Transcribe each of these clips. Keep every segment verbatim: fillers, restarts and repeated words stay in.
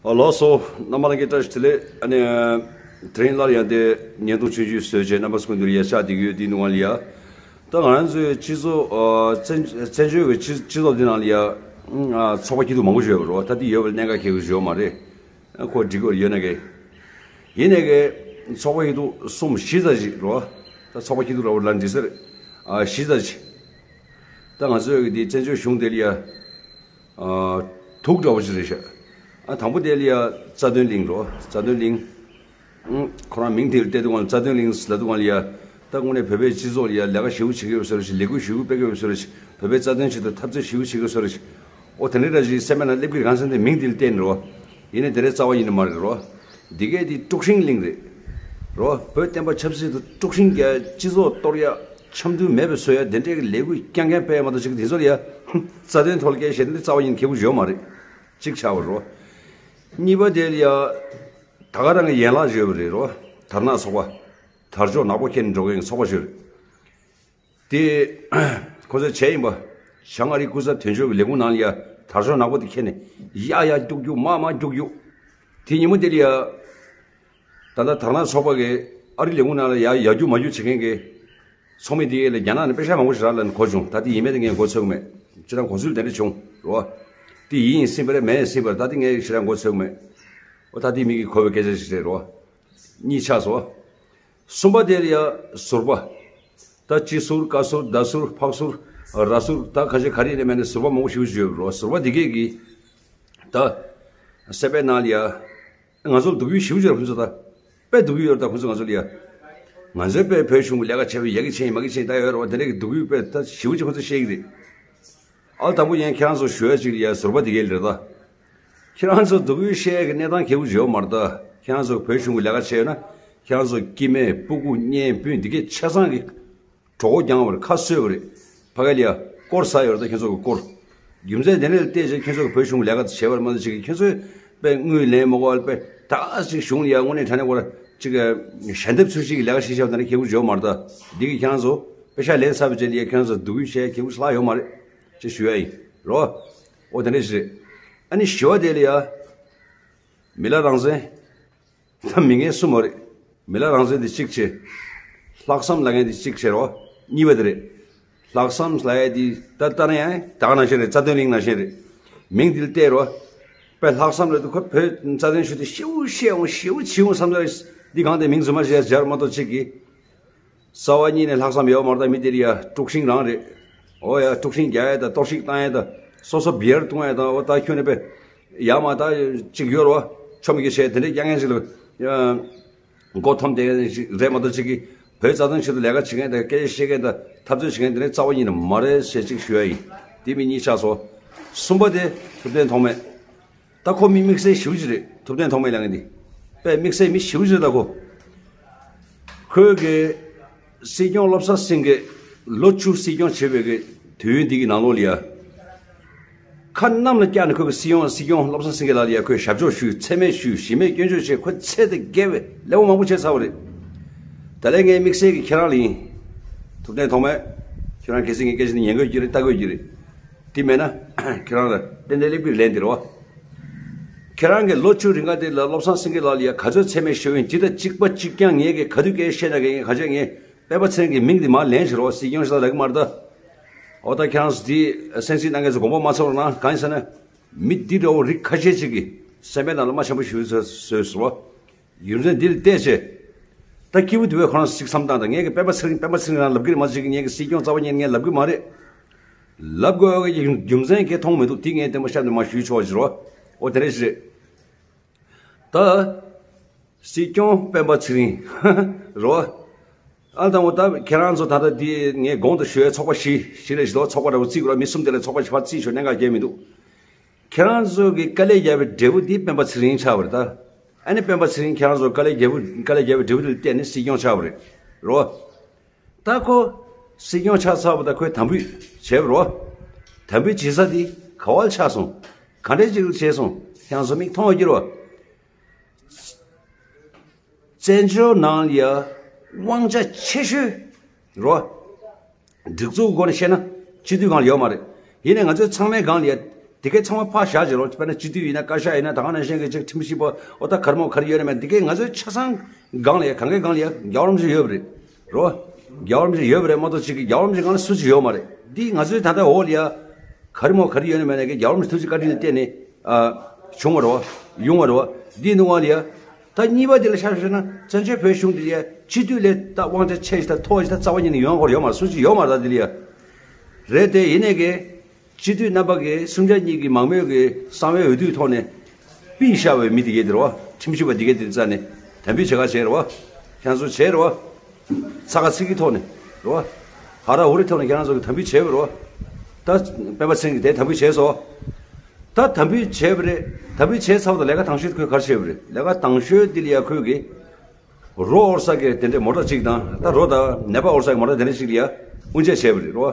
ཨ་ལགས་སོ། རྣམ་པ་ལྷན་རྒྱས་བཀྲ་ཤིས་བདེ་ལེགས། ཨ་ནི། དེ་རིང་སླར་ཡང་དེ་བརྙན་ཐུང་ཆུང་ཆུང་བཟོས་བྱས་རྣམ་པ་ཚོ་སྐུ་མདུན་ལ་ཡར་ཕྱག་བསྡད་ཀྱི་ཡོད། དེའི་ནང་ལ་ཡ། ད་ང་རང་ཚོའི་སྤྱི་ཚོགས་ཨ་བཙན་བཙན་བྱོལ་གྱི་སྤྱི་སྤྱི་ཚོགས་འདི་ནང་ལ་ཡ། ཨ་ཚོགས་པ་སྐྱིད་སྡུག་མང་པོ་ཞིག་ཡོད་པ་རེད་བ། ད་དེ་ཡོད་པ་ལ་གནད་འགག་ཁྱད་པར་ཞིག་ཡོད་མ་རེད། ཨ་ཁོ་འགྲིག་གི་ཡོད་ན་གི། ཡིན་ནའི་གི། ཚོགས་པ་སྐྱིད་སྡུག་གསུམ་བཞི་ཙམ་ཞིག་རེད་བ། ད་ཚོགས་པ་སྐྱིད་སྡུག་ར་བ་ལ་འགྲིག་ས་རེད། ཨ་བཞི་ཙམ་ཞིག་ད་ང་ཚོའི་གི་དེ་བཙན་བྱོལ་གཞུང་དེ་ལ་ཡ། ཨ་དུག་འདྲ་བོ་ཞིག་རེད་ཤག་ཨ་དང་པོ་དེ་ལ་ཡ་རྩ་དོན་གླིང་རོ། རྩ་དོན་གླིང་། ཨང་། ཁོ་རང་མིང་དེ་ལ་བལྟས་དུས་སྒང་ལ་རྩ་དོན་གླིང་ལབ་དུས་སྒང་ལ་ཡ། ད་དངོས་གནས་བོད་པའི་སྤྱི་ཚོགས་ལ་ཡ་ལས་ཀ་ཞེ་པོ་བྱེད་ཀྱི་ཡོད་ས་རེད་ཤག་ལས་འགུལ་ཞེ་པོ་སྤེལ་གྱི་ཡོད་ས་རེད་ཤག་བོད་པའི་རྩ་དོན་ཆེད་དུ་འཐབ་རྩོད་ཞེ་པོ་བྱེད་ཀྱི་ཡོད་ས་རེད་ཤག་ཨོ་དེ་འདྲའི་འདྲ་ཞིག་སེམས་པའི་ནང་སླེབས་ཀྱི་རེད། གང་ཟེར་ན་དེ་མིང་དེ་ལ་བལྟས་ནས་རོ། ཡིན་ནའི་དེ་འདྲའི་རྩ་བ་ཉིད་ནས་མ་རེད་རོ། འདི་གས་དེ་དཀྲུག་ཤིང་གླིང་རེད། རོ། བོད་བསྟན་པ་ཆབ་སྲིད་དུ་དཀྲུག་ཤིང་རྒྱག་སྤྱི་ཚོགས་གཏོར་ཡ། འཆམ་མཐུན་མེད་པ་བཟོ་ཡ་དེ་འདྲའི་ལས་འགུལ་རྐྱང་རྐྱང་སྤེལ་མ་གཏོགས་ཅིག་དེ་ཚོར་ཡ། རྩ་དོན་ཐོག་ལ་སྐད་བཤད་ན་དེ་རྩ་བ་ཉིད་ནས་ཁེ་པོ་ཡོད་མ་རེད། གཅིག་ཆགས་པ་རོ། གཉིས་པ་དེ་ལ་ཡ། ད་ག་རང་གི་ཡན་ལག་ཅིག་ཡོད་པ་རེད་རོ། དར་ནག་ཚོགས་པ། དར་ལྕོག་ནག་པོ་འཁྱེར་ནས་འགྲོ་མཁན་གྱི་ཚོགས་པ་ཅིག་ཡོད་རེད། དེ། ཁོ་ཚོས་བྱས་ཡིན་པ། བྱང་ཨ་རིའི་སྐུ་ཚབ་དོན་གཅོད་ཀྱི་ལས་ཁུངས་ནང་ལ་ཡ། དར་ལྕོག་ནག་པོ་དེ་འཁྱེར་ནས། ཡ་ཡ་རྒྱུག་རྒྱུག་མ་མ་རྒྱུག་རྒྱུག་དེ་ཉིན་མོ་དེ་ལ་ཡ། ད་ལྟ་དར་ནག་ཚོགས་པ་གིས་ཨ་རིའི་ལས་ཁུངས་ནང་ལ་ཡ་ཡ་རྒྱུག་མ་རྒྱུག་བྱེད་མཁན་གྱི། ཚོགས་མི་དེ་ལ་རྒྱ་ནག་ནས་པེ་ཤག་མང་པོ་ཞིག་རག་ལབ་ནས་གོ་བྱུང་། ད་དེ་ཡིན་མིན་དེ་ངས་མགོ་ཚོད་ཀྱི་མེད། ཅི་ལྟར་གོ་ཚུལ་དེ་འདྲ་བྱུང་རོ། དེ་ཡིན་ཡིན་སྲིད་པ་རེད། མེད་ཡིན་སྲིད་པ་རེད། ད་དེ་ངས་ཞེ་དྲག་མགོ་ཚོད་ཀྱི་མེད། འོ་ད་དེ་མི་གིས་གོ་བའི་སྐད་ཆ་ཞིག་རེད་རོ། གཉིས་ཆགས་སོ། གསུམ་པ་དེ་ལ་ཡ་ཟུར་པ། ད་སྤྱི་ཟུར་བཀའ་ཟུར་ཟླ་ཟུར་ཕག་ཟུར་ར་ཟུར་ད་ག་ཞིག་ག་རེ་ཡིན་ནའི་མེད་ནའི་ཟུར་པ་མང་པོ་ཞེ་པོ་ཅིག་ཡོད་རེད་རོ། ཟུར་པ་འདི་གས་ཀྱིས། ད། སེམས་པའི་ནང་ལ་ཡ། ང་ཚོར་སྡུག་ཡུས་ཞེ་པོ་ཅིག་རེད་ཁོ་ཚོ་ད། དཔེ་སྡུག་ཡུས་ཡོད་རེད་ད་ཁོ་ཚོ་ང་ཚོ་ལ་ཡ། ང་ཚོའི་དཔེ་བོད་གཞུང་གི་ལས་ཀ་བྱས་པའི་ཡ་གི་ཆེན་ཡིན་མ་གི་ཆེན་ཡིན་ད་ཡོད་རེད་བ། དེ་འདྲ་གི་སྡུག་ཡུས་དཔེ་ད་ཞེ་པོ་ཅིག་ཁོ་ཚོས་བཤད་ཀྱི་རེད། ཨ་དང་པོ་ཡིན་ཁྱེད་རང་ཚོ་ཞུ་ཡ་ཅིག་ལ་ཡ་ཟུར་པ་འདི་གས་ལ་རེད་ད། ཁྱེད་རང་ཚོ་སྡུག་ཡུས་བཤད་ཡ་གི་གནས་སྟངས་ཁེ་པོ་ཅིག་ཡོད་མ་རེད་ད། ཁྱེད་རང་ཚོ་བོད་གཞུང་གི་ལས་ཀ་བྱས་ཡོད་ན། ཁྱེད་རང་ཚོ་སྐྱེ་དམན་སྤུ་གུ་གཉེན་སྤུན་འདི་གས་ཆ་ཚང་གི་གྲོད་ཁོག་རྒྱངས་པ་རེད། ཁ་གསོས་པ་རེད། ཕ་གི་ལ་ཡ་དཀོར་ཟ་ཡོད་རེད་ད་ཁྱེད་ཚོ་གི་དཀོར། རྒྱུ་མཚན་དེ་འདྲ་ལ་བལྟས་བྱས་ཁྱེད་ཚོ་གི་བོད་གཞུང་གི་ལས་ཀ་དེ་བྱས་པར་མ་གཏོགས་ཅིག་གི་ཁྱེད་ཚོས་དཔེ་དངུལ་ལེན་མ་དགོས་པར་དཔེ་ད་ཅིག་གཞུང་ལ་ཡ་དངོས་གནས་དྲང་གནས་སྐོར་ཅིག་གི་ཞལ་འདེབས་ཚུལ་ཅིག་གི་ལས་ཀ་ཞིག་བྱས་པ་དེ་འདྲ་ཁེ་པོ་ཅིག་ཡོད་མ་རེད་ད། འདི་གི་ཁྱེད་རང་ཚོ་པེ་ཤག་ལེན་ཚར་བའི་རྗེས་ལ་ཡ་ཁྱེད་རང་ཚོ་སྡུག་ཡུས་བཤད་ཁེ་པོ་ཅིག་ལྷག་ཡོད་མ་རེད། ཅེས་ཞུ་ཡ་ཡིན་རོ། འོ་དེ་འདྲ་ཞིག་རེད། ཨ་ནི་བཞི་བ་དེ་ལ་ཡ། མི་ལ་རང་བཙན། ད་མི་ངན་གསུམ་མ་རེད། མི་ལ་རང་བཙན་དེ་གཅིག་བྱས། ལྷག་བསམ་ལབ་མཁན་དེ་གཅིག་བྱས་རོ། གཉིས་པ་དེ་རེད། ལྷག་བསམ་ལབ་ཡ་དེ་ད་ལྟ་ན་ཡང་ད་ག་ནང་བཞིན་རེད། རྩ་དོན་གླིང་ནང་བཞིན་རེད། མིང་དེ་ལ་བལྟས་རོ། དཔེ་ལྷག་བསམ་རེད་འདུག་ཁོ་བོད་རྩ་དོན་ཞུ་དུས་ཞེ་པོ་བཤད་འོང་ཞེ་པོ་བྱེད་འོང་བསམ་ཚར། འདི་གང་དེ་མིང་རྫུན་མ་བྱས་སྦྱར་མ་གཏོགས་གཅིག་གིས། རྩ་བ་ཉིད་ནས་ལྷག་བསམ་ཡོད་མ་རེད་ད། མི་དེ་ལ་ཡ་དཀྲུག་ཤིང་རང་རེད། འོ་ཡ་དཀྲུག་ཤིང་རྒྱག་ཡ་ད་གཏོར་བཤིག་བཏང་ཡ་ད་སོ་སོ་བི་ཡར་བཏུང་ཡ་ད་འོ་ད་ཁྱོད་ནས་དཔེ་ཡ་མ་ད་ཅིག་ཡོད་རོ། ཆོ་མི་གི་བྱས་དེ་འདྲའི་རྐྱང་རྐྱང་ཞིག་ལ་ཡ། མགོ་འཐོམ་བསྡད་མཁན་ཞིག་རེད་མ་གཏོགས་ཅིག་གིས་བོད་རྩ་དོན་ཆེད་དུ་ལས་ཀ་བྱེད་མཁན་དང་སྐད་ཆ་བཤད་མཁན་དང་འཐབ་རྩོད་བྱེད་མཁན་དེ་འདྲའི་རྩ་བ་ཉིད་ནས་མ་རེད་ཟེར་ཅིག་ཞུ་ཡ་ཡིན། དེ་མི་གཉིས་ཆགས་སོ། གསུམ་པ་དེ་ཐུབ་བསྟན་ཐོགས་མེད། ད་ཁོ་མི་དམིགས་བསལ་ཞེ་པོ་ཅིག་རེད། ཐུབ་བསྟན་ཐོགས་མེད་ལབ་མཁན་འདི། དཔེ་དམིགས་བསལ་མི་ཞེ་པོ་ཅིག་རེད་ད་ཁོ། ཁོས་གི་སྲིད་སྐྱོང་བློ་བཟང་སེང་གེ་ལོ་བཅུ་སྲིད་སྐྱོང་བྱས་པའི་གི་དུས་ཡུན་འདི་གི་ནང་ལོགས་ལ་ཡ། ཁ་གནམ་ལ་བཀྱགས་ནས་ཁོས་གི་སྲིད་སྐྱོང་སྲིད་སྐྱོང་བློ་བཟང་སེང་གེ་ལགས་ལ་ཡ་ཁོས་ཞབས་ཕྱོགས་ཞུས། མཚན་སྨད་ཞུས། གཞི་མེད་སྐྱོན་བརྗོད་བྱས། ཁོ་ཚད་དང་བརྒལ་བའི་ལས་འགུལ་མང་པོ་བྱས་ཚར་བ་རེད། ད་ལན་ངའི་དམིགས་བསལ་གི་ཁྱེད་རང་ལ་ཡིན། ཐུབ་བསྟན་ཐོགས་མེད། ཁྱེད་རང་གལ་སྲིད་ངའི་སྐད་ཆ་འདི་ཉན་དགོས་ཀྱི་རེད། ལྟ་དགོས་ཀྱི་རེད། དེ་མེད་ན་ཁྱེད་རང་ལ་ཏན་ཏན་སླེབས་ཀྱི་རེད། ལན་འདི་རེད་བ། ཁྱེད་རང་གི་ལོ་བཅུ་རིང་ག་དེ་ལ་བློ་བཟང་སེང་གེ་ལགས་ལ་ཡ་ག་ཚོད་མཚན་སྨད་ཞུས་ཡིན། ཇི་ལྟར་གཅིག་པ་གཅིག་རྐྱང་ངས་གི་ག་དུས་སྐད་བཤད་ན་གི་ངས་ག་ཚོད་ངས་སྤེན་པ་ཚེ་རིང་གི་མིང་འདི་མར་ལེན་ཞིག་རོགས། སྲིད་སྐྱོང་ཞིག་ལ་ལབ་ཀྱི་མ་རེད་ད། འོ་ད་ཁྱེད་རང་ཚོ་འདི་གསན་གཟིགས་གནང་མཁན་ཚོ་དགོངས་པ་མ་ཚོམ་རོགས་གནང་། གང་ཡིན་ཟེར་ན། མི་འདི་འདྲ་བོ་རིགས་ཁ་ཤས་ཅིག་གིས་སེམས་པའི་ནང་ལ་མ་ཆེན་པོ་ཞིག་བཟོས་བཟོས་སོང་བ། རྒྱུ་མཚན་འདི་ལ་བལྟས་བྱས། ད་སྐྱིད་པོ་དེ་བས་ཁོ་རང་ཚོ་ཅིག་བསམ་སྟངས་དང་། ངས་གི་སྤེན་པ་ཚེ་རིང་སྤེན་པ་ཚེ་རིང་རང་ལབ་ཀྱི་རེད་མ་གཏོགས་ཅིག་ངས་གི་སྲིད་སྐྱོང་རྩ་བ་ཉིད་ངས་ལབ་ཀྱི་མ་རེད། ལབ་དགོས་ཡོད་གི་རྒྱུ་མཚན་གང་ཡང་མཐོང་མི་འདུག་དེ་ངས་བསྟན་པ་ཤ་ནས་མ་ཞུས་ཆོག་ཅིག་རོ། འོ་དེ་འདྲ་ཞིག་རེད། ད། སྲིད་སྐྱོང་སྤེན་པ་ཚེ་རིང་། རོ། ཨ་དང་པོ་ད་ཁྱེད་རང་ཚོ་ད་ལྟ་འདི་ངས་གོང་དུ་ཞུ་ཡའི་ཚོགས་པ་བཞི་བཞི་རེ་བཞི་ལོ། ཚོགས་པ་འདྲ་བོ་བརྩིས་དགོས་ར། མི་གསུམ་དེ་ལ་ཚོགས་པ་བཞི་ཕར་བརྩིས་ཆོག་གནད་འགག་གང་ཡང་མི་འདུག་ཁྱེད་རང་ཚོ་གི་དཀའ་ལས་བརྒྱབ་པའི་འབྲས་བུ་འདི་སྤེན་པ་ཚེ་རིང་ཆགས་པ་རེད་ད། ཨ་ནི་སྤེན་པ་ཚེ་རིང་ཁྱེད་རང་ཚོ་དཀའ་ལས་བརྒྱབ་པ་དཀའ་ལས་བརྒྱབ་པའི་འབྲས་བུ་དེ་ལ་བརྟེན་ནས་སྲིད་སྐྱོང་ཆགས་པ་རེད། རོ། ད་ཁོ་སྲིད་སྐྱོང་ཆགས་ཚར་བ་ད་ཁོས་དམ་འབུལ་བྱས་པ་རོ། དམ་འབུལ་བྱེད་ས་དེ་ག་བ་ལ་ཆགས་སོང་། ག་འདྲས་ཅིག་ལ་བྱས་སོང་། ཁྱེད་རང་ཚོ་མིག་མཐོང་བ་གྱུར་བ། བཙན་བྱོལ་ནང་ལ་ཡ་དབང་ཆ་ཆེ་ཤོས་རོ། སྒྲིག་འཛུགས་སྒོ་ནས་བཤད་ན་སྤྱི་འཐུས་སྒང་ལ་ཡོད་མ་རེད། ཡིན་ནའི་ང་ཚོའི་ཚང་མའི་སྒང་ལ་ཡ་ དེ་གའི་ཚང་མ་ཕར་བཞག་བྱས་རོགས། དཔེར་ན་སྤྱི་འཐུས་ཡིན་ན། བཀའ་ཤག་ཡིན་ན། ད་ག་ནང་བཞིན་གྱི་ཅིག་ཁྲིམས་ཞིབ་པ། ཨོ་ད་ག་རེ་མོ་ག་རེ་ཡོད་ན་མེད་ན། དེ་གའི་ང་ཚོའི་ཆ་ཚང་སྒང་ལ་ཡ། གང་གའི་སྒང་ལ་ཡ་རྒྱལ་བ་རིན་པོ་ཆེ་ཡོད་པ་རེད། རོ། རྒྱལ་བ་རིན་པོ་ཆེ་ཡོད་པ་རེད་མ་གཏོགས། ཅིག་གི་རྒྱལ་བ་རིན་པོ་ཆེ་སྒང་ལ་སུ་ཅིག་ཡོད་མ་རེད། འདི་ང་ཚོའི་ད་ལྟ་འོག་ལ་ཡ་ག་རེ་མོ་ག་རེ་ཡོད་ན་མེད་ན་གི་རྒྱལ་བ་རིན་པོ་ཆེ་ཐུགས་རྗེ་བཀའ་དྲིན་ལ་བརྟེན་ནས་ཨ་བྱུང་བ་རེད་བ། ཡོང་བ་རེད་བ། འདི་ནང་ལ་ཡ། ད་གཉིས་པ་འདི་ལ་ཆ་བཞག་ན། བཙན་བྱོལ་བོད་གཞུང་འདི་ལ་ཡ་སྤྱི་འཐུས་ལས་ད་དབང་ཆ་ཆེ་ཞིག་དང་མཐོ་ཞིག་ད་རྩ་བ་ཉིད་ནས་ཡོང་དགོས་ཡོད་མ་རེད། སུ་ཅིག་ཡོད་མ་རེད། ད་འདི་ལ་ཡ་རེད་དེ། ཡིན་ནའི་གི་སྤྱི་འཐུས་རྣམ་པ་གི་གསུམ་ཆ་གཉིས་ཀྱི་མང་མོས་ཀྱི་གསང་བའི་འོས་བསྡུའི་ཐོག་ནས་ཕུད་བཞག་པའི་མི་དེ་གས་དེ་རེད་བ། ཁྲིམས་ཞིབ་པ་དེ་གས་དེ་རྩ་ནས་དམ་འབུལ་བྱེད་ག་བྱས་རེད་བ། ཁྱེད་ཚོ་བྱས་རེད་བ། ཚ་ཁ་ཚིག་གི་ཐོག་ནས་རེད་བ། ཧ་ར་ཧུ་རི་ཐོག་ནས་ཁྱེད་རང་ཚོ་གི་དམ་འབུལ་བྱས་པ་རེད་བ། ད་སྤེན་པ་ཚེ་རིང་གིས་དེ་དམ་འབུལ་བྱས་སོང་། ད་དམ་འབུལ་བྱས་པ་རེད། དམ་འབུལ་བྱས་ཚར་བ་དང་ལས་ཀ་དང་ཤོས་ཁོས་ག་རེ་བྱས་པ་རེད། ལས་ཀ་དང་ཤོས་དེ་ལ་ཡ་ཁོས་གི་རོ་ཨོར་ས་གི་དེ་འདྲའི་མོ་ཊ་གཅིག་དང་། ད་རོ་དང་ནད་པ་ཨོར་ས་གི་མོ་ཊ་དེ་འདྲ་གཅིག་ལ་ཡ་དབུ་འབྱེད་བྱས་པ་རེད་རོ།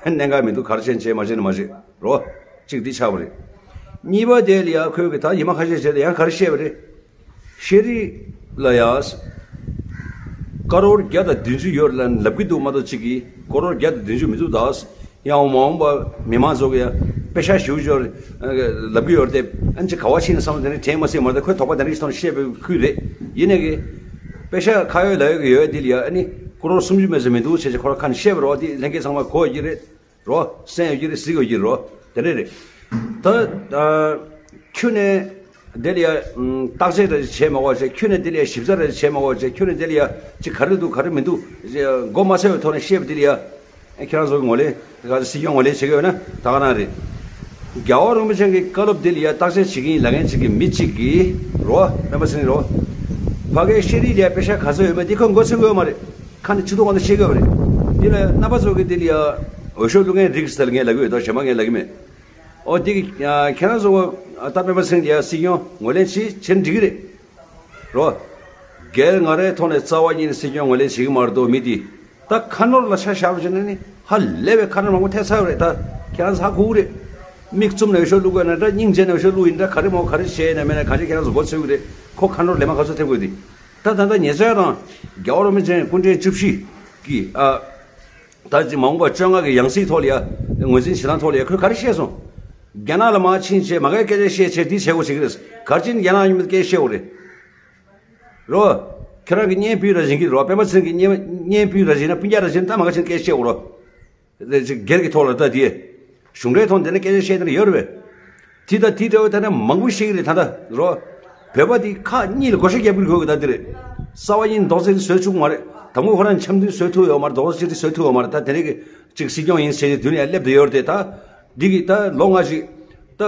ཧན་གནད་འགག་མི་འདུག་ག་རེ་བྱས་བྱས་མ་བྱས་ན་མ་བྱས་རོ། གཅིག་འདི་ཆགས་པ་རེད། གཉིས་པ་དེ་ལ་ཡ་ཁོས་གི་ད་ཉི་མ་ཁ་ཤས་བྱས་ཏེ་ཡང་ག་རེ་བཤད་པ་རེད། ཤེས་རིག་ལ་ཡ་ཀ་རོར་བརྒྱ་དང་བདུན་ཅུ་ཡོད་ལབ་ལབ་གི་འདུག་མ་གཏོགས་གཅིག་གིས་ཀ་རོར་བརྒྱ་དང་བདུན་ཅུ་མི་འདུག་ད། ཡང་མ་འོངས་པ་མི་མང་ཚོ་གི་ཡང་པེ་ཤག་ཞུ་ཞོར་ལབ་གི་ཡོད་རེད་དེ། ཨ་ནི་ཅིག་ག་བ་ཕྱིན་ན་བསམ་བློ་དེ་འདྲ་དྲན་མ་སྲིད་མ་རེད་དེ། ཁོས་དོགས་པ་དེ་འདྲ་ཞིག་མཐོང་ནས་བཤད་པའི་ཁུལ་རེད། ཡིན་ནའི་གི་པེ་ཤག་ཁ་ཡོད་ལག་ཡོད་ཀྱི་ཡོད་དེ་ལ་ཡ་ཨ་ནི་ཀ་རོར་སུམ་ཅུ་མེད་ས་མི་འདུག་བྱས་བྱས་ཁོ་རང་ཁ་ནས་བཤད་པ་རེད་བ། དེ་ལྷན་རྒྱས་ཚང་མ་གོ་ཡོད་ཀྱི་རེད་རོ། གསན་ཡོད་ཀྱི་རེད། གཟིགས་ཡོད་ཀྱི་རེད་རོ། དེ་འདྲ་རེད། ད་ཨ་ཁྱོན་ནས་དེ་ལ་ཡ་ཨམ་བརྟག་དཔྱད་རེ་བྱས་མ་དགོས་བྱས། ཁྱོན་ནས་དེ་ལ་ཡ་ཞིབ་ཕྲ་རེ་བྱས་མ་དགོས་བྱས། ཁྱོན་ནས་དེ་ལ་ཡ་ཅིག་ག་རེ་འདུག་ག་རེ་མི་འདུག་མགོ་མ་ཚོས་པའི་ཐོག་ནས་བཤད་པ་དེ་ལ་ཡ་ཁྱེད་རང་ཚོ་གི་ངོས་ལེན། ག་ཚོད་སྲིད་སྐྱོང་ངོས་ལེན་བྱེད་ཀྱི་ཡོད་ན་ད་ག་རང་རེད། རྒྱལ་བ་རིན་པོ་ཆེ་གི་བཀའ་སློབ་དེ་ལ་ཡ་བརྟག་དཔྱད་བྱེད་ཀྱི་ཡིན་ལབ་མཁན་ཅིག་གི་མི་གཅིག་གིས་རོ། སྤེན་པ་ཚེ་རིང་རོ། ཕ་གིའི་ཤེས་རིག་ལ་ཡ་པེ་ཤག་ག་ཚོད་ཡོད་མེད་དེ་ཁོས་མགོ་ཚོས་ཀྱི་ཡོད་མ་རེད། ཁ་ནས་ཆུ་ཐུང་བ་ནས་བཤད་ཀྱི་ཡོད་མ་རེད། དེ་ལ་རྣམ་པ་ཚོ་གི་དེ་ལ་ཡ་འོས་ཤོག་བླུག་མཁན་རིགས་ཟེར་ངས་ལབ་ཀྱི་ཡོད་དོ། གཞན་པ་ངས་ལབ་ཀྱི་མེད། ཨོ་དེ་གི་ཨ་ཁྱེད་རང་ཚོ་ད་སྤེན་པ་ཚེ་རིང་ལ་ཡ་སྲིད་སྐྱོང་ངོས་ལེན་བྱེད་བྱེད་འགྲིག་གི་རེད་རོ། སྒེར་ང་རའི་ཐོག་ནས་རྩ་བ་ཉིད་ནས་སྲིད་སྐྱོང་ངོས་ལེན་བྱེད་ཀྱི་མ་རེད་དོ། མི་དེ་ད་ཁ་ནོར་ལ་ཆ་བཞག་པ་བྱས་ན་ནི་ཧ་ལས་པའི་ཁ་ནོར་མང་པོ་ཐེབས་ཚར་བ་རེད། ད་ཁྱེད་རང་ཚོ་ཧ་གོ་གི་རེད། མིག་བཙུམ་ནས་འོས་ཤོག་བླུག་དགོས་ན་འདྲ། སྙིང་རྗེ་ནས་འོས་ཤོག་བླུག་ཡིན་འདྲ། ག་རེ་མོ་ག་རེ་བྱས་ཡིན་ན་མེད་ན་གང་ཅི་ཁྱེད་རང་ཚོ་མགོ་ཚོས་ཀྱི་རེད། ཁོ་ཁ་ནོར་ལས་མ་ག་ཚོད་ཐེབས་དགོས་དེ། ད་ད་ལྟ་ཉེ་ཆར་རང་རྒྱལ་བ་རིན་པོ་ཆེ་སྐུ་ཕྲེང་བཅུ་བཞི་གི་ཨ། ད་ཅི་མ་འོངས་པ་བཅོ་ལྔ་གི་ཡང་སྲིད་ཐོག་ལ་ཡ་ངོས་འཛིན་བྱེད་སྟངས་ཐོག་ལ་ཡ་ཁོས་ག་རེ་བཤད་སོང་། རྒྱ་ནག་ལ་མར་ཕྱིན་བྱས་མ་གའི་སྐད་ཆ་བཤད་བྱས་འདི་བྱེད་དགོས་བྱེད་ཀྱི་རེད། ག་རེ་བྱས་ནས་རྒྱ་ནག་མཉམ་དུ་སྐད་བཤད་དགོས་རེད། རོ། ཁྱེད་རང་གི་བརྙན་ཕུད་ར་བཞིན་གྱི་རོ། སྤེན་པ་ཚེ་རིང་གི་བརྙན་བརྙན་ཕུད་ར་བཞིན་ན་སྤུན་ཀྱག་ར་བཞིན་ད་མ་ག་བྱས་ནས་སྐད་བཤད་དགོས་རོ། དེ་ཅིག་སྒེར་གྱི་ཐོག་ལ་ད་དེ། གཞུང་འབྲེལ་ཐོག་འདི་ནས་སྐད་ཆ་བཤད་དེ་ཡོད་རེད་པས། དེ་ད་དེ་འདྲ་བོ་ད་ནས་མང་པོ་ཤེས་ཀྱི་རེད་ད་ལྟ་རོ། བོད་པ་དེ་ཁག་གཉིས་ལ་བགོ་བཤའ་རྒྱབ་ཀྱི་དགོས་ཀྱི་ད་འདི་རེད། རྩ་བ་ཉིད་རྡོག་རྩ་གཅིག་བཟོས་ཆོག་གི་མ་རེད། དང་པོ་ཁོ་རང་འཆམ་མཐུན་བཟོས་ཐུབ་ཡོད་མ་རེད། རྡོག་རྩ་གཅིག་བཟོས་ཐུབ་ཡོད་མ་རེད། ད་དེ་རིང་གི་ཅིག་སྲིད་སྐྱོང་ཡིན་ཟེར་ཏེ་མདུན་ལ་ཡར་སླེབས་བསྡད་ཡོད་རེད་དེ། ད་འདི་གི་ད་ལོ་ལྔ་ཞིག་ད་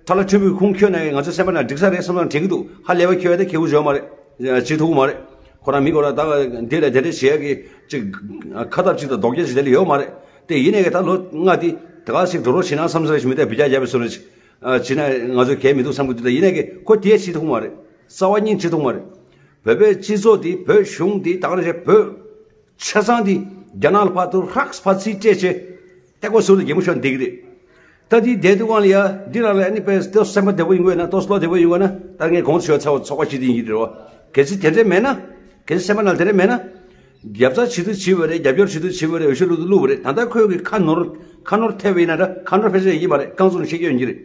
ཁྲ་ལ་ཁྲ་བུའི་ཁུངས་འཁྱོལ་ནས་ང་ཚོ་སེམས་པ་ནང་འགྲིག་ས་རེད་བསམ་བསམ་དྲན་གྱི་འདུག་ཧ་ལས་པ་ཁྱོད་ད་ཁེ་པོ་བྱོས་མ་རེད། བྱེད་ཐུབ་ཀྱི་མ་རེད། ཁོ་རང་མི་ཁོ་རང་ད་འདི་ལ་དེ་འདྲ་བྱེད་ཡག་གི་ཅིག་ཁ་ཐབས་ཅིག་དང་ལྡོག་རྒྱ་ཅིག་དེ་ལ་ཡོད་མ་རེད། དེ་ཡིན་ནའི་གི་ད་ལོ་ལྔ་དེ་ད་ག་ཞིག་འགྲོ་རོགས་བྱེད་ན་བསམ་ས་རེ་ཞིག་མི་དེ་བི་ཅག་རྒྱབ་པའི་བཟོ་འདྲ་ཅིག་བྱེད་ན་ང་ཚོ་གལ་མི་འདུག་བསམ་གི་འདུག་ད་ཡིན་ནའི་གི་ཁོ་དེ་བྱེད་ཐུབ་ཀྱི་མ་རེད། རྩ་བ་ཉིད་བྱེད་ཐུབ་ཀྱི་མ་རེད། བོད་པའི་སྤྱི་ཚོགས་དེ་བོད་གཞུང་དེ་ད་ག་རེ་བྱས་བོད་ཆ་ཚང་དེ་རྒྱ་ནག་ལ་ཕར་ཚུར་ཧྲག་ཕར་ཚུར་སྤྲད་བྱས་ལྟེ་སྐོར་ཟུར་དུ་རྒྱལ་མོ་ཤོར་བསྡད་ཀྱི་རེད། ད་དེ་བསྡད་དུས་སྒང་ལ་ཡ་འདི་རང་ལ་ཨ་ནི་དཔེ་ཏོ་སེམས་པ་བདེ་པོ་ཡིན་དགོས་ན་ཏོ་བློ་བདེ་པོ་ཡིན་དགོས་ན་ད་ངས་གོང་དུ་ཞུས་ཚར་བ་ཚོགས་པ་སྤྱི་འཐུས་ཡིན་གྱི་རེད་བ། གལ་སྲིད་དེ་འདྲ་མེད་ན། གལ་སྲིད་སེམས་པ་ནང་དེ་འདྲ་མེད་ན། རྒྱབ་རྩ་བྱེད་དུ་བྱེད་པ་རེད། རྒྱབ་སྐྱོར་བྱེད་དུ་བྱེད་པ་རེད། འོས་ཤོག་བླུག་དུ་བླུག་པ་རེད། ད་ལྟ་ཁོས་གི་ཁ་ནོར་ཁ་ནོར་ཐེབས་པ་ཡིན་ན་འདྲ། ཁ་ནོར་ཕལ་ཆེར་ཡིན་པ་རེད། རྐང་བཙུགས་ནས་བཤད་རྒྱུ་ཡིན་གྱི་རེད།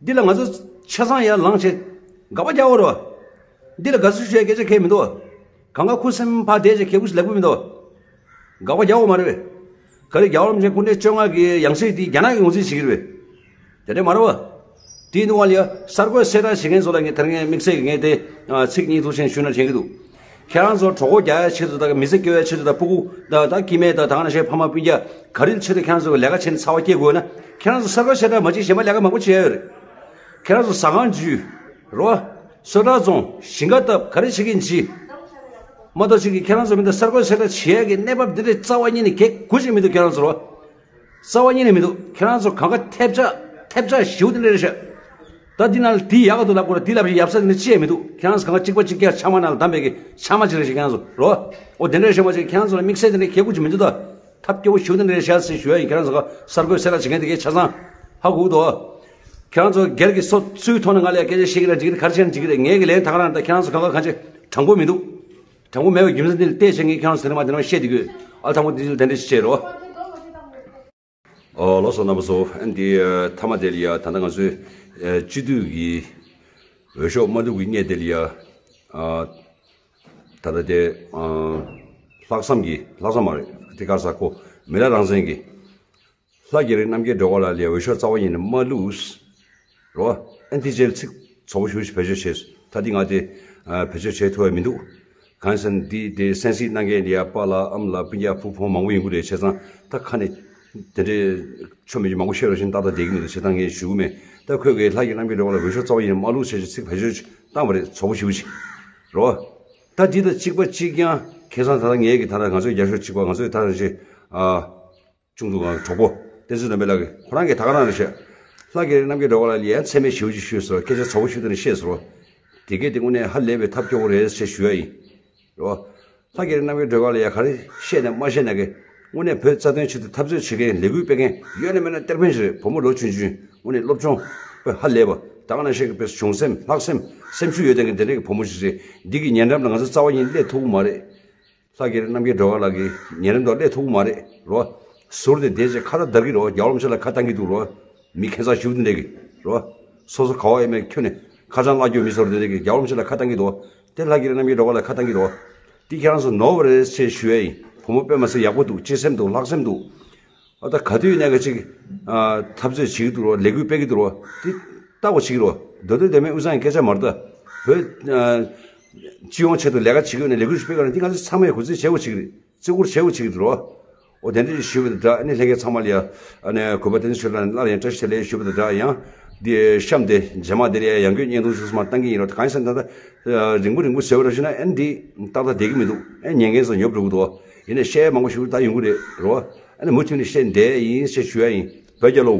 འདི་ལ་ང་ཚོ་ཆ་ཚང་ཡར་ལངས་བྱས་དགག་པ་རྒྱག་དགོས་རེད་བ། འདི་ལ་དགའ་བསུ་ཞུ་ཡ་སྐད་ཆ་གང་ཡང་མི་འདུག་བ། གང་ག་ཁུ་སེམས་ཕར་བསྡད་བྱས་ཁེ་པོ་ཞིག་ལབ་ཀྱི་མི་འདུག་བ། དགག་པ་རྒྱག་དགོས་མ་རེད་བས། ག་རེ་རྒྱལ་བ་རིན་པོ་ཆེ་སྐུ་ཕྲེང་བཅོ་ལྔ་གི་ཡང་སྲིད་དེ་རྒྱ་ནག་གིས་ངོས་འཛིན་བྱེད་ཀྱི་རེད་བས། དེ་འདྲ་མ་རེད་བ། དེའི་ནང་ལ་ཡ་གསར་འགོད་གསལ་བསྒྲགས་བྱེད་མཁན་ཚོ་ལ་ངས་དེ་རིང་དམིགས་བསལ་གྱི་ངས་དེ་ཚིག་གཉིས་ཐུགས་ཆེན་ཞུས་ན་དྲན་གྱི་འདུག་ཁྱེད་རང་ཚོ་གྲོད་ཁོག་རྒྱག་ཡ་ཆེད་དུ་དང་མི་ཚེ་སྐྱོབ་ཡ་ཆེད་དུ་དང་ཕྲུ་གུ་དང་ད་སྐྱེ་དམན་དང་ད་ག་ནང་བཞིན་ཕ་མ་སྤུན་ཀྱག་ག་རེ་ཆེད་དུ་ཁྱེད་རང་ཚོ་ལས་ཀ་བྱས་ནས་ཚ་བ་སྐྱེལ་དགོས་ན། ཁྱེད་རང་ཚོ་གསར་འགོད་གསལ་བསྒྲགས་མ་བྱེད། གཞན་པ་ལས་ཀ་མང་པོ་བྱེད་ཡ་ཡོད་རེད། ཁྱེད་རང་ཚོ་ཟ་ཁང་འཇུས་རོ། སོ་ཊར་བཙོང་། ཞིང་ཁ་བཏབ། ག་རེ་བྱེད་ཀྱིན་བྱེད། མ་གཏོགས་ཅིག་གིས་ཁྱེད་རང་ཚོ་མི་འདུག་གསར་འགོད་གསལ་བསྒྲགས་བྱེད་ཡ་གི་གནས་བབ་འདི་འདྲའི་རྩ་བ་ཉིད་ནས་གེ་གུ་ཅིག་མི་འདུག་ཁྱེད་རང་ཚོར་རོ། རྩ་བ་ཉིད་ནས་མི་འདུག་ཁྱེད་རང་ཚོ་གང་ག་ཐེབས་ཆག་ཐེབས་ཆག་ཞེ་པོ་འདི་འདྲ་རེད་ཤག་ད་འདི་ནང་ལ་འདི་ཡག་ག་འདུག་ལབ་དགོས་ར། འདི་ལབ་བཞིན་ཡབ་ས་འདི་འདྲ་ཅི་ཡང་མི་འདུག་ཁྱེད་རང་ཚོ་གང་ག་གཅིག་པ་གཅིག་རྐྱང་ཆག་མ་ནང་ལ་བསྡམས་པའི་གི་ཆག་མ་ཅིག་རེད་ཤག་ཁྱེད་རང་ཚོ་རོ། འོ་དེ་འདྲ་ཞེ་པོ་ཅིག་ཁྱེད་རང་ཚོ་ལ་དམིགས་བསལ་འདི་འདྲ་གེ་གུ་ཅིག་མི་འདུག་ད། ཐབས་སྐྱོ་བོ་ཞེ་པོ་འདི་འདྲ་རེད་ཤག་ཟེར་ཞུ་ཡ་ཡིན། ཁྱེད་རང་ཚོ་ག་གསར་འགོད་གསལ་བསྒྲགས་བྱེད་མཁན་དེ་གའི་ཆ་ཚང་ཧ་གོ་གི་འདུག་ཁྱེད་རང་ཚོ་སྒེར་གྱི་སོ་སོའི་ཐོག་ནས་ང་ལ་ཡ་སྐད་ཆ་བཤད་ཀྱི་ར་འགྲིག་གི་རེད། ག་རེ་བྱས་ན་འགྲིག་གི་རེད། ངས་གི་ལན་ད་ག་རང་ད་ཁྱེད་རང་ཚོ་གང་ག་གང་ཅི་དྲང་པོ་མི་འདུག་དྲང་པོ་མེད་པའི་རྒྱུ་མཚན་འདི་ལ་བལྟས་བྱས་ངས་ཁྱེད་རང་ཚོ་དེ་རིང་མ་དེ་རིང་མ་བཤད་བསྡད་དགོས། ཨ་དང་པོ་འདི་ཚོ་དེ་འདྲ་ཞིག་བྱས་རོགས། ཨོ་ལགས་སོ། རྣམ་པ་ཚོ། ཨ་ནི་དེ་མཐའ་མ་དེ་ལ་ཡ། ད་ལྟ་ང་ཚོའི་སྤྱི་འཐུས་ཀྱི་འོས་ཤོག་མ་བླུགས་ཀྱི་གནས་དེ་ལ་ཡ། ད་ལྟ་དེ་ལྷག་བསམ་གྱི། ལྷག་བསམ་མ་རེད། དེ་ག་ས་ཁོ་མི་ལ་རང་བཙན་གྱི། ལྷ་རྒྱ་རི་རྣམ་རྒྱལ་སྒྲོལ་དཀར་ལགས་ལ་ཡ་འོས་ཤོག་རྩ་བ་ཉིད་ནས་མ་བླུགས། རོ། ཨན་ཏི་ཇེལ་ཚིག་ཚོགས་པ་ཞུ་ཞིག་བེད་སྤྱོད་བྱས། ད་འདི་ང་དེ་བེད་སྤྱོད་བྱེད་ཐུབ་པ་མི་འདུག་གང་ཟེར་ན་འདི་དེ་གསན་གཟིགས་གནང་མཁན་འདི་ཡ་པཱ་ལགས་ཨ་མ་ལགས་སྤུན་ཀྱག་བུ་ཕོ་མང་པོ་ཡོང་གི་རེད། བྱས་ཙང་ད་ཁ་ནས་དེ་འདྲའི་ཆོ་མེད་ཀྱི་མང་པོ་བཤད་རོགས་ཞེས་ཏག་ཏག་བསྡད་ཀྱི་མི་འདུག་བྱས་ཙང་ངས་ཞུ་གི་མེད། ད་ཁོས་གི་ལྷ་རྒྱ་རི་རྣམ་རྒྱལ་སྒྲོལ་དཀར་ལ་འོས་ཤོག་རྩ་བ་ཉིད་ནས་མ་བླུགས་ཟེར་ཞིག་ཚིག་བེད་སྤྱོད་བཏང་བ་རེད། ཚོགས་པ་ཞུ་ཞིག་རོ། ད་འདི་དང་གཅིག་པ་གཅིག་རྐྱང་ཁ་སང་ད་ལྟ་ངས་གི་ད་ལྟ་ང་ཚོའི་རྒྱབ་ཤོག་གཅིག་པ་ང་ཚོའི་ད་ལྟ་ཞེ་ཨ། ཆུང་དུ་གང་གྲོགས་པོ་བསྟན་འཛིན་རྣམ་པའི་ལགས་ཀྱིས་ཁོ་རང་གིས་ད་ག་རང་རེད་ཤག་ལྷ་རྒྱ་རི་རྣམ་རྒྱལ་སྒྲོལ་དཀར་ལགས་ལ་ཡ་མཚན་སྨད་ཞེ་པོ་ཅིག་ཞུས་སོང་། སྐད་ཆ་ཚ་པོ་ཞུ་དུས་ནས་བཤད་སོང་། དེ་སྐད་དེ་དངོས་གནས་ཧ་ལས་པའི་ཐབས་སྐྱོ་བོ་རེད་ཅེས་ཞུ་ཡ་ཡིན། རོ། ལྷ་རྒྱ་རི་རྣམ་རྒྱལ་སྒྲོལ་དཀར་ལ་ཡ་ག་རེ་བཤད་ནས་མ་བཤད་ན་གི། དངོས་གནས་བོད་རྩ་དོན་ཆེད་དུ་འཐབ་རྩོད་བྱེད་མཁན་ལས་འགུལ་སྤེལ་མཁན་ཡོད་ན་མེད་ན་གཏེར་སྟོན་ཞིག་རེད། བུ་མོ་ལོ་ཆུང་ཆུང་། དངོས་གནས་སློབ་སྦྱོང་དཔེ་ཧ་ལས་པ། ད་ག་ནང་བཞིན་གི་དཔེ་གཞུང་སེམས་ལྷག་སེམས་སེམས་ཤུགས་ཡོད་ལྡན་གྱི་དེ་འདྲས་ཀྱི་བུ་མོ་ཞིག་རེད། འདི་གི་ཉེ་འགྲམ་ལ་ང་ཚོ་རྩ་བ་ཉིད་སླེབས་ཐུབ་ཀྱི་མ་རེད། ལྷ་རྒྱ་རི་རྣམ་རྒྱལ་སྒྲོལ་དཀར་ལགས་ཀྱི་ཉེ་རབས་འདུག་སླེབས་ཐུབ་ཀྱི་མ་རེད། རོ། ཟུར་དེ་བསྡད་བྱས་ཁ་བརྡ་བརྡར་གྱི་རོ། རྒྱལ་བ་རིན་པོ་ཆེ་ལ་ཁ་བཏང་གི་འདུག་རོ། མི་ཁྱད་མཚར་ཞིག་འདི་འདྲ་གི། རོ། སོ་སོ་ག་བ་ཡིན་མེད་ཁྱོན་ནས་ཁ་བྱང་བརླག་རྒྱུ་མི་ཚོར་འདི་འདྲ་གི། རྒྱལ་བ་རིན་པོ་ཆེ་ལ་ཁ་བཏང་གི་འདུག་དེ་ལྷ་རྒྱ་རི་རྣམ་རྒྱལ་སྒྲོལ་དཀར་ལ་ཁ་བཏང་གི་འདུག་དེ་ཁྱེད་རང་ཚོ་ནོར་བ་རེད་ཅེས་ཞུ་ཡ་ཡིན། བུ་མོ་དཔེ་མ་སྲིད་ཡག་པོ་འདུག་སྤྱི་སེམས་འདུག་ལྷག་སེམས་འདུག་ཨ་ད་ག་དུས་ཡིན་ན་ག་ཅིག་ཨ་འཐབ་རྩོད་བྱེད་ཀྱི་འདུག་རོ། ལས་འགུལ་སྤེལ་གྱི་འདུག་རོ། དེ་ལྟ་བ་བྱེད་ཀྱི་རོ། མདོ་དོན་དོན་མེད་དབུས་གཙང་གི་སྐད་ཆ་མ་རེད་ད། བོད་ཨ་སྤྱི་ཡོངས་ཆེད་དུ་ལས་ཀ་བྱེད་ཀྱི་ཡོད་ན་ལས་འགུལ་ཞིག་སྤེལ་ག་ན་འདི་ང་ཚོ་ཚང་མས་གུས་བརྩི་བྱེད་དགོས་བྱེད་ཀྱི་རེད། བརྩི་བཀུར་བྱེད་དགོས་བྱེད་ཀྱི་རེད་རོ། འོ་དེ་འདྲ་ཞུས་པ་དང་སྦྲགས་ཨ་ནི་ལྷན་རྒྱས་ཚང་མ་ལ་ཡ་ཨ་ནི་གུས་པ་བསྟན་འཛིན་ཆོས་གྲགས་ལ་སླར་ཡང་བཀྲ་ཤིས་བདེ་ལེགས་ཞུས་པ་དང་སྦྲགས། ཡང་འདི་གཤམ་དེ་རྗེས་མ་དེ་ལ་ཡ་ཡང་བསྐྱར་བརྙན་ཐུང་ཞིག་མར་བཏང་གི་ཡིན་རོ། གང་ཡིན་ཟེར་ན་ད་ལྟ་རིང་པོ་རིང་པོ་ཟེར་བ་ར་ཞུ་ན་ཨ་ནི་འདི་ཏག་ཏག་བསྡད་ཀྱི་མི་འདུག་ཨ་ནི་ཉན་མཁན་ཚོ་ཉོབ་འགྲོ་གི་འདུག་ཡིན་ནའི་བཤད་མང་པོ་ཞིག་ད་ཡོང་གི་རེད་རོ། ཨ་ནི་མུ་མཐུད་ནས་བཤད་བསྡད་ཡིན་ཞེས་ཞུ་ཡ་ཡིན། བོད་རྒྱལ་ལོ།